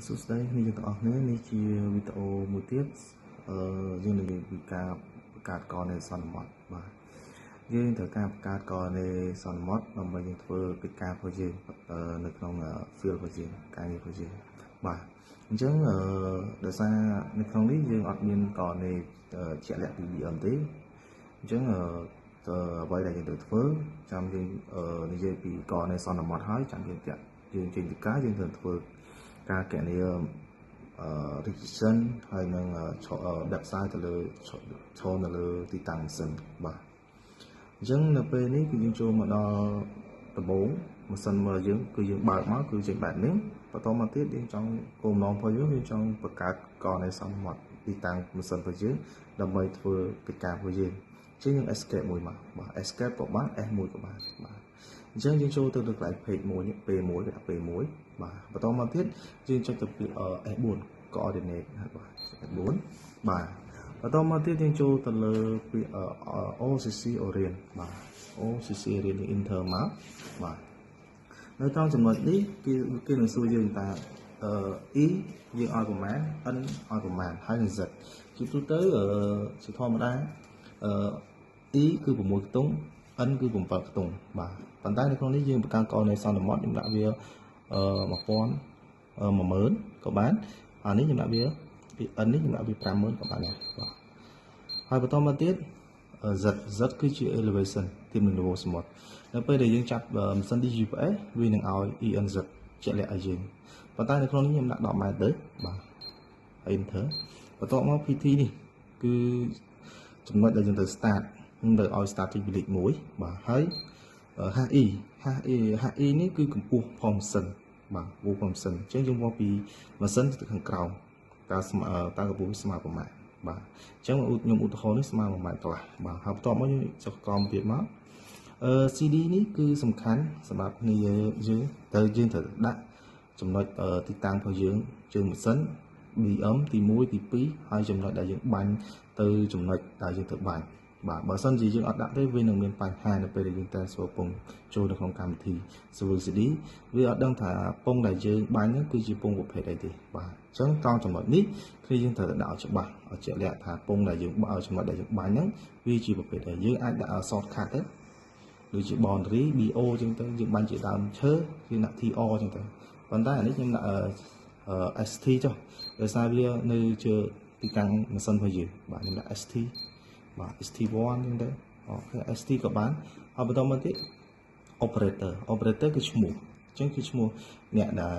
សួស្តីគ្នាយើងទាំងអស់គ្នានេះជាវីដេអូមួយទៀតអឺយើងនិយាយពីការបង្កើតករណីសន្មត់បាទយើងត្រូវការបង្កើតករណីសន្មត់ដើម្បីយើងធ្វើកិច្ចការរបស់យើងនៅក្នុង field របស់យើងការងាររបស់យើងបាទអញ្ចឹងអឺដោយសារនៅក្នុងនេះយើងអត់មានករណីជាក់លាក់ពី BM ទេអញ្ចឹងអឺអ្វីដែលយើងត្រូវធ្វើចាំយើងនិយាយពីករណីសន្មត់ហើយចាំយើងតាក់យើងចេញពីការយើងត្រូវធ្វើការកណនីអឺ registration ហើយនឹង website ទៅលើឈរនៅលើទីតាំងម៉ាស៊ីនបាទអញ្ចឹងនៅពេលនេះគឺយើងចូលមកដល់ដំបូងម៉ាស៊ីនមើលយើងគឺយើងបើកមកគឺចេញបែបនេះបន្តមកទៀតយើងចង់គោលបំណងរបស់យើងយើងចង់បង្កើតករណីសន្មត់ទីតាំងម៉ាស៊ីនរបស់យើងដើម្បីធ្វើកិច្ចការរបស់យើងអញ្ចឹងយើង escape មួយមកបាទ escape ក៏បាន S1 ក៏បានបាទអញ្ចឹងយើងចូលទៅលើកន្លែង page មួយនេះ P1 គេដាក់ P1 បាទបន្តមកទៀតយើងចុចទៅពី S4 coordinate បាទ S4 បាទបន្តមកទៀតយើងចូលទៅលើពាក្យ OCC Orient បាទ OCC Orient យើង enter មកបាទនៅត្រង់ចំណុចនេះគេគេនឹងសួរយើងថាអឺ E យើងឲ្យប្រមាណ N ឲ្យប្រមាណហើយនឹង Z ជាទូទៅអឺជាធម្មតាអឺ E គឺ6ខ្ទង់ N គឺ7ខ្ទង់បាទប៉ុន្តែនៅក្នុងនេះយើងបង្កើតករណីសន្មត់ខ្ញុំដាក់វាអឺ1000 10000ក៏បានអានេះខ្ញុំដាក់វា N នេះខ្ញុំដាក់វា50000ក៏បានដែរបាទហើយបន្តមកទៀត Z Z គឺជា elevation ទីនឹង level សមុទ្រនៅពេលដែលយើងចាប់ម៉ាស៊ីន DGPS វានឹងឲ្យ ENZ ជាក់លាក់ឲ្យយើងប៉ុន្តែនៅក្នុងនេះខ្ញុំដាក់10ម៉ែត្រទៅបាទហើយ enter បន្ទាប់មក PT នេះគឺចំណុចដែលយើងត្រូវ start ខ្ញុំត្រូវឲ្យ start ពីលេខ1បាទហើយ HI HI HI នេះគឺកម្ពស់ផងម៉ាស៊ីនបាទកម្ពស់ផងម៉ាស៊ីនអញ្ចឹងយើងវាស់ពីម៉ាស៊ីនទៅខាងក្រោមតើស្មើតើកម្ពស់ស្មើប្រមាណបាទអញ្ចឹងខ្ញុំឧទាហរណ៍នេះស្មើ1ម៉ែត្រកន្លះបាទហើយបន្ទាប់មកយើងចុះក្រោមទៀតមកអឺ CD នេះគឺសំខាន់សម្រាប់គ្នាយើងត្រូវយើងត្រូវដាក់ចំណុចទីតាំងរបស់យើងជើងម៉ាស៊ីន BM ទី1ទី2ហើយចំណុចដែលយើងបាញ់ទៅចំណុចដែលយើងត្រូវបាញ់បាទបើសិនជាយើងអត់ដាក់ទេវានឹងមានបញ្ហានៅពេលដែលយើង transfer ពងចូលនៅក្នុងកម្មវិធី Civil 3D វាអត់ដឹងថាពងដែលយើងបាញ់ហ្នឹងគឺជាពងប្រភេទអីទេបាទអញ្ចឹងត្រង់ចំណុចនេះគឺយើងត្រូវតែដាក់ឲ្យច្បាស់ឲ្យជាក់លាក់ថាពងដែលយើងបើចំណុចដែលយើងបាញ់ហ្នឹងវាជាប្រភេទអីយើងអាចដាក់ shortcut ទៅដូចជា boundary BO អញ្ចឹងទៅយើងបាញ់ជាដើមឈើយើងដាក់ TR អញ្ចឹងទៅប៉ុន្តែអានេះខ្ញុំដាក់ ST ចុះដោយសារវានៅជាទីតាំងម៉ាស៊ីនរបស់យើងបាទខ្ញុំដាក់ ST បាទ ST1 អញ្ចឹងទៅOK ST ក៏បានហើយបន្តមកទៀត operator operator គឺឈ្មោះអញ្ចឹងគឺឈ្មោះអ្នកដែល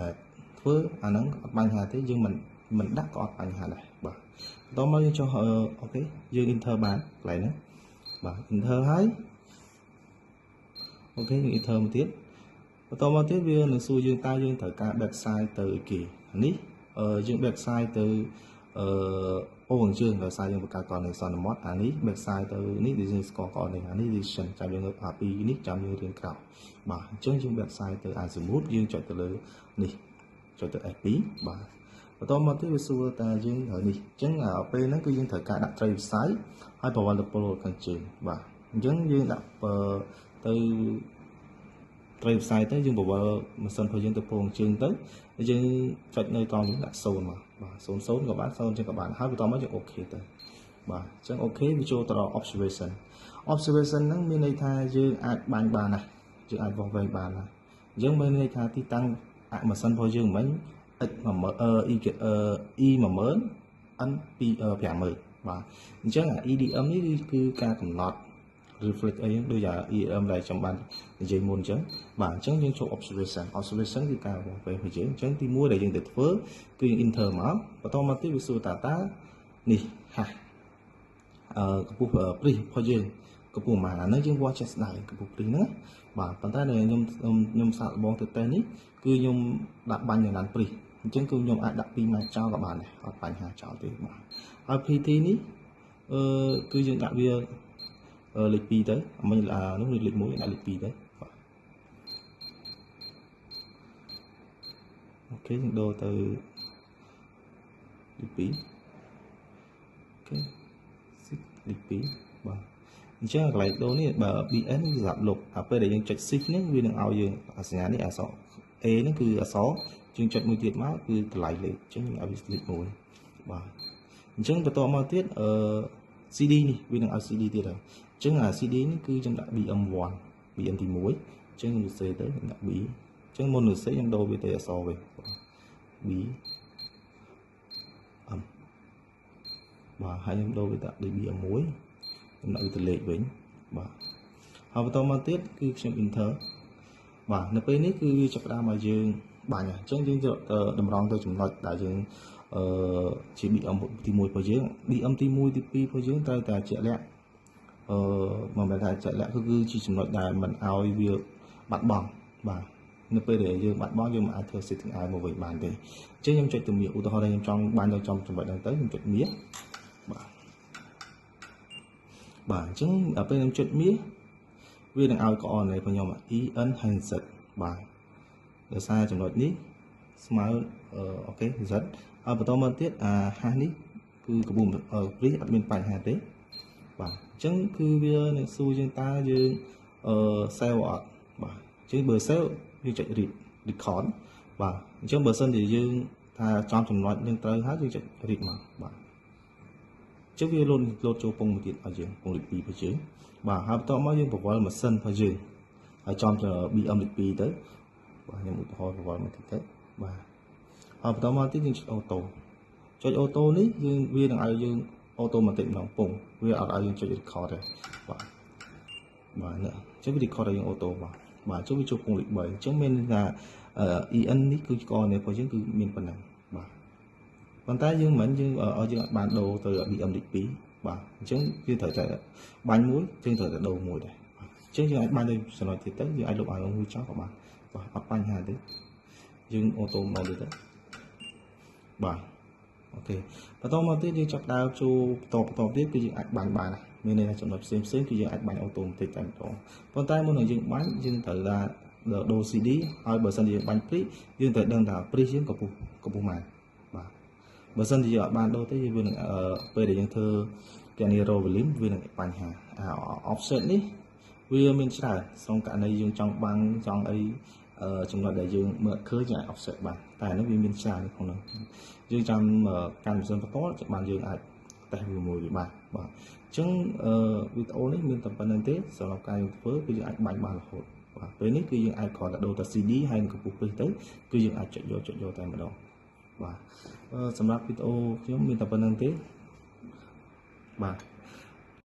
ធ្វើអាហ្នឹងអត់បញ្ហាទេយើងមិនមិនដាក់ក៏អត់បញ្ហាដែរបាទបន្តមកយើងចុះOK យើង enter បានកន្លែងហ្នឹងបាទ enter ហើយ OK យើង enter មកទៀតបន្តមកទៀតវានឹងសួរយើងតើយើងត្រូវការ backsight ទៅអីគេនេះយើង backsight ទៅអឺអូអញ្ជើញដោយសារយើងបង្កើតករណីសន្មត់អានេះ backsight ទៅនេះ design score ករណីអានេះ decision ចាំយើងអាពីរនេះចាំយើងរៀនក្រោយបាទអញ្ចឹងយើង backsight ទៅ azimuth យើងចុចទៅលើនេះចុចទៅ F2 បាទបន្តមកទៀតវាសួរតើយើងត្រូវនេះអញ្ចឹងពេលហ្នឹងគឺយើងត្រូវការដាក់ត្រីវិស័យហើយប្រវត្តិពលខាងជើងបាទអញ្ចឹងយើងដាក់ទៅត្រីវិស័យទៅយើងបវលម៉ាស៊ីនរបស់យើងទៅពងជើងទៅយើងចុចនៅត្រង់នេះដាក់0មកបាទ0 0ក៏បាន0ចឹងក៏បានហើយបន្តមកយើង OK ទៅបាទអញ្ចឹង OK វាចូលទៅដល់ observation observation ហ្នឹងមានន័យថាយើងអាចបាញ់បានណាយើងអាចវាស់វែងបានណាអញ្ចឹងមានន័យថាទីតាំងអម៉ាស៊ីនរបស់យើងមិញ x 10000អឺ e e 10000 n 2 50000បាទអញ្ចឹងអា EDM នេះគឺការកំណត់ reflect អីហ្នឹងដូចអា EM ដែលចាំបាននិយាយមុនអញ្ចឹងបាទអញ្ចឹងយើងចូល observation observation គឺការវាស់វែងរបស់យើងអញ្ចឹងទី1ដែលយើងទៅធ្វើគឺយើង enter មកបន្តមកទៀតវាសួរតាតើនេះហាអឺកម្ពស់ព្រីសរបស់យើងកម្ពស់ប៉ុន្មានអាហ្នឹងយើងវាស់ចេះស្ដាយកម្ពស់ព្រីសហ្នឹងបាទប៉ុន្តែខ្ញុំខ្ញុំសាកល្បងទៅតេស្តនេះគឺខ្ញុំដាក់បាញ់យ៉ាងណាព្រីសអញ្ចឹងគឺខ្ញុំអាចដាក់2ម៉ែត្រចោលក៏បានដែរអត់បញ្ហាចោលទេបាទហើយ PT នេះអឺគឺយើងដាក់វាលេខ2ទៅមិញនោះលេខ1ដាក់លេខ2ទៅបាទ OK យើងដូរទៅលេខ2 OK លេខ2បាទអញ្ចឹងកន្លែងដូរនេះបើ BN គឺសម្រាប់លុបអាពេលដែលយើងចុច shift នេះវានឹងឲ្យយើងអាសញ្ញានេះអក្សរ A នេះគឺអក្សរ យើងចុចមួយទៀតមកគឺតម្លៃលេខអញ្ចឹងខ្ញុំឲ្យវាលេខ1បាទអញ្ចឹងបន្តមកទៀតអឺ CD នេះវានឹងឲ្យ CD ទៀតហើយអញ្ចឹងអា CD នេះគឺខ្ញុំដាក់ BM1 BM ទី1អញ្ចឹងខ្ញុំសរសេរទៅខ្ញុំដាក់ B អញ្ចឹងមុននឹងសរសេរខ្ញុំដូរវាទៅអក្សរវិញ B M បាទហើយខ្ញុំដូរវាដាក់ដូច BM1 ខ្ញុំដាក់វាទៅលេខវិញបាទហើយបន្តមកទៀតគឺខ្ញុំ enter បាទនៅពេលនេះគឺវាចាប់ផ្ដើមឲ្យយើងបាញ់អញ្ចឹងយើងទៅតម្រង់ទៅចំណុចដែលយើងអឺជា BM ទី1របស់យើង BM ទី1ទី2របស់យើងត្រូវតែជាក់លាក់អឺមិនមែនថាជាក់លាក់គឺជាចំណុចដែលមិនឲ្យវាបាត់បង់បាទនៅពេលដែលយើងបាត់បង់យើងមិនអាចធ្វើ setting ឲ្យមកវិញបានទេអញ្ចឹងខ្ញុំចុចទៅមាសឧទាហរណ៍ថាខ្ញុំចង់បាញ់ទៅចំចំណុចហ្នឹងទៅខ្ញុំចុចមាសបាទបាទអញ្ចឹងដល់ពេលខ្ញុំចុចមាសវានឹងឲ្យកអនៃរបស់ខ្ញុំ EN ហើយ Z បាទដោយសារចំណុចនេះស្មើ OK Z ហើយបន្តមកទៀតអាហាសនេះគឺកំពុងព្រីអត់មានបញ្ហាទេបាទអញ្ចឹងគឺវានឹងសួរយើងតើយើងអឺ save អត់បាទអញ្ចឹងបើ save យើងចុច read record បាទអញ្ចឹងបើសិនជាយើងថាចំចំណុចនឹងត្រូវហើយយើងចុច read មកបាទអញ្ចឹងវាលោតលោតចូលពងមួយទៀតឲ្យយើងពងលេខ2របស់យើងបាទហើយបន្ទាប់មកយើងបង្វិលម៉ាស៊ីនរបស់យើងហើយចំទៅ BM លេខ2ទៅបាទខ្ញុំឧទាហរណ៍បង្វិលមកតិចទៅបាទហើយបន្តមកទៀតយើងចុច auto ចុច auto នេះយើងវានឹងឲ្យយើង automatic ម្ដងពងវាអត់ឲ្យយើងចុច record ទេបាទបាទនេះអញ្ចឹងវា record ឲ្យយើង auto បាទបាទអញ្ចឹងវាចូលពងលេខ3អញ្ចឹងមានន័យថា EN នេះគឺកនេះរបស់យើងគឺមានប៉ុណ្ណឹងបាទប៉ុន្តែយើងមិនយើងឲ្យយើងអត់បានដូរទៅ BM លេខ2បាទអញ្ចឹងយើងត្រូវតែបាញ់មួយយើងត្រូវតែដូរមួយដែរបាទអញ្ចឹងយើងអាចបាញ់ទៅចំណុចទៀតទៅយើងអាចលុបឲ្យមួយចោលក៏បានបាទអត់បញ្ហាទេយើង auto មកទៀតទៅបាទ OK បន្តមកទៀតយើងចាប់ដើមចូលបន្តបន្តទៀតគឺយើងអាចបាញ់បានមានន័យថាចំណុចផ្សេងផ្សេងគឺយើងអាចបាញ់ automatic តែម្ដងប៉ុន្តែមុននឹងយើងបាញ់យើងត្រូវថាដូរ CD ហើយបើសិនជាយើងបាញ់ព្រីយើងត្រូវដឹងថាព្រីយើងកម្ពស់កម្ពស់ម៉ានបាទបើសិនជាយើងអត់បានដូរទេវានឹងពេលដែលយើងធ្វើគណនា raw volume វានឹងបញ្ហាអា offset នេះវាមានច្រើនក្នុងករណីយើងចង់បាំងចង់អីចំណុចដែលយើងមើលឃើញយើងអាច offset បានតែនេះវាមានច្រើនក្នុងនោះយើងចាំកាន់ម៉ាស៊ីនបន្តបានយើងអាចតេស្តវាមួយវាបានបាទអញ្ចឹងវីដេអូនេះមានតែប៉ុណ្្នឹងទេសម្រាប់ការយើងធ្វើគឺយើងអាចបាញ់បានរហូតបាទពេលនេះគឺយើងអាចគ្រាន់តែដូរតែ CD ហើយនឹងកម្ពស់ពេះទៅគឺយើងអាចចុចយកចុចយកតែម្ដងបាទសម្រាប់វីដេអូខ្ញុំមានតែប៉ុណ្្នឹងទេបាទ